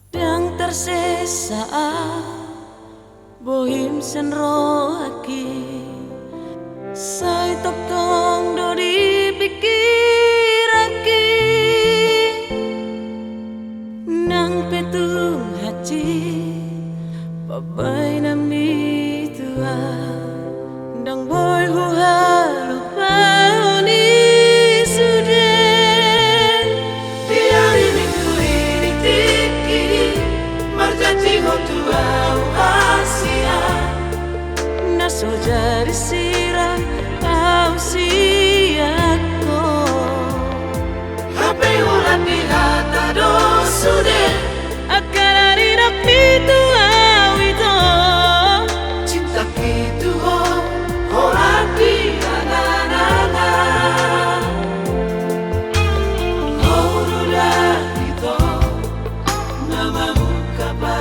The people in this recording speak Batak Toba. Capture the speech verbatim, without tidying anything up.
Ndang tarsesa au, bohim sian rohangki, sai tongtong do di pingkiranki. Nang pe tung hansit pambahenanmi tu au, ndang boi huhalupaon i sude. Di ari Minggu i di tingki, marjanji ho tu au hasian, na so jadi sirang au sian ho. Hape holan di hata do sude, angka na nidokmi tu au ito. Cintaki tu ho, holan di angan-angan. Ho do da ito, na mamungka pa